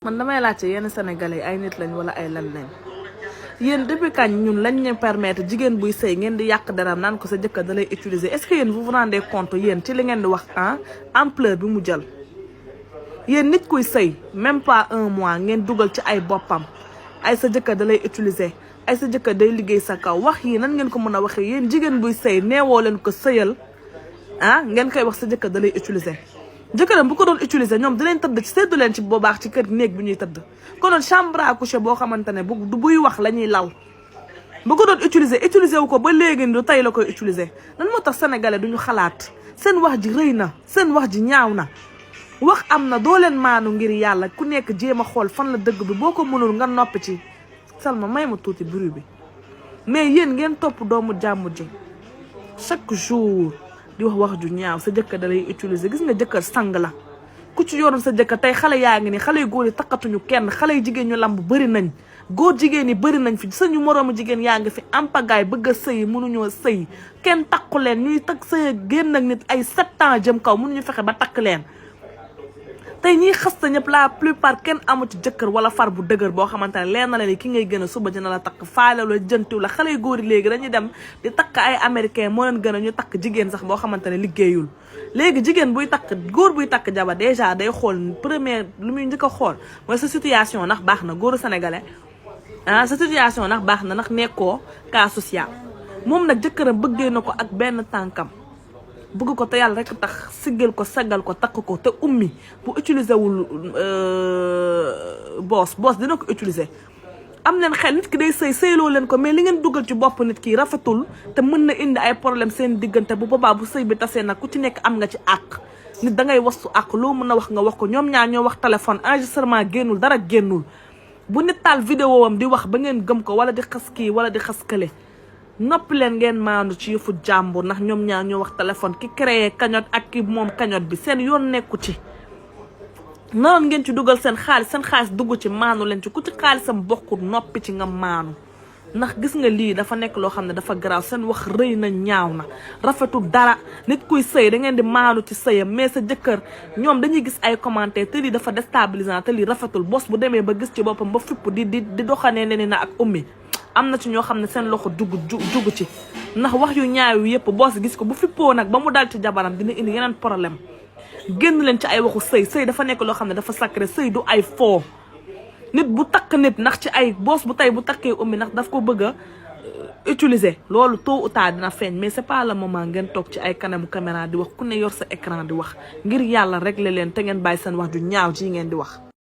man damay laajte yenn sénégalais ay nit lañ wala ay lan lañ yéen depuis kañ ñun lañ leen permettre jigéen buy sëy ngeen di yàq daram naan ko sa jëkkër da lay utiliser est-ce que yéen vous vous rendez compte yéen ci li ngeen di wax ampleur bi mu jël yéen nit kuy sëy même pas 1 mois ngeen dugal ci ay boppam ay sa jëkkër da lay utiliser ay sa jëkkër day liggéey sa kaw wax yi nan ngeen ko mën a waxee yéen jigéen buy sëy neewoo leen ko sëyal ngeen koy wax sa jëkkër da lay utiliser jëkkëram bu ko doon utiliser ñoom dinañ tëdd ci seddu leen ci boobaax ci kër néeg bi ñuy tëdd konoon chambre à coucher boo xamante ne buy wax la ñuy law bu ko doon utiliser wu ko ba léegi du tey la koy utiliser lan moo tax sénégalais duñu xalaat seen wax ji rëy na seen wax ji ñaaw na wax am na doo leen maanu ngir yàlla ku nekk jéem a xool fan la dëgg bi boo ko mënul nga noppi ci Salma may ma tuuti bruit bi mais yéen ngeen topp doomu jàmm ji chaque jour di wax ju ñaaw sa jëkkër da lay utiliser gis nga jëkkër sang la ku ci yoroon sa jëkkër tey xale yaa ngi ni xale yu góor yi takkatuñu kenn xale yu jigéen ñu lamb bëri nañ góor jigéen yi bëri nañ fi sañu moroomu jigéen yaa ngi fi ampagaay bëgg a sëy mënuñoo sëy kenn takku leen ñuy takk sëy génn ak nit ay 7 ans jëm kaw mënuñu fexe ba takk leen tey ñiy xasta ñëpp la plupart kenn amu ci jëkkër wala far bu dëgër boo xamante ne leer na leen ki ngay gën a suba dina la takk faale la jëntiw la xale yu góor yi léegi dañuy dem di takk ay américain moo leen gën a ñu takk jigéen sax boo xamante ne liggéeyul léegi jigéen buy takk góor buy takk jabar déjà day xool première lu muy njëkk a xool mooy sa situation ndax baax na góoru sénégalais sa situation ndax baax na ndax nekkoo cas social moom nag jëkkëram bëggee na ko ak benn tànkam bëgg ko te yàlla rek tax siggal ko sagal ko takk ko te ummi bu utiliser wul boos dina ko utiliser am leen xel nit ki day sëyloo leen ko mais li ngeen dugal ci bopp nit ki rafetul te mën na indi ay problème seen diggante bu boobaa bu sëy bi tasee nag ku ci nekk am nga ci àq nit da ngay wastu àq loo mën a wax nga wax ko ñoom ñaar ñoo wax téléphone enregistrement génnul dara génnul bu nit taal vidéo am di wax ba ngeen gëm ko wala di xas kii wala di xas kële noppi leen ngeen maandu ci yëfu jàmbur ndax ñoom ñaar ñoo wax téléphone ki créé cagnotte ak ki moom cagnotte bi seen yoon nekku ci noonu ngeen ci dugal seen xaalis dugg ci maanu leen ci ku ci xaalisam bokkul noppi ci nga maanu ndax gis nga lii dafa nekk loo xam ne dafa garaaw seen wax rëy na ñaaw na rafetul dara nit kuy sëy da ngeen di maanu ci sëyam mais sa jëkkër ñoom dañuy gis ay commentaire te lii dafa déstabilisant te lii rafetul bos bu demee ba gis ci boppam ba fipp di doxanee ne na ak ummi am na ci ñoo xam ne seen loxo dugg ci ndax wax yu ñaaw yëpp boos gis ko bu fippoo nag ba mu dal ci jabaram dina indi yeneen problème génn leen ci ay waxu sëy dafa nekk loo xam ne dafa sacré sëy du ay foo nit bu takk nit ndax ci ay boos bu tey bu takkee ummi ndax daf ko bëgg a utiliser loolu tôt ou tard dina feeñ mais c'est pas le moment ngeen toog ci ay kanamu caméra di wax ku ne yor sa écran di wax ngir yàlla régler leen te ngeen bàyyi seen wax ju ñaaw ji ngeen di wax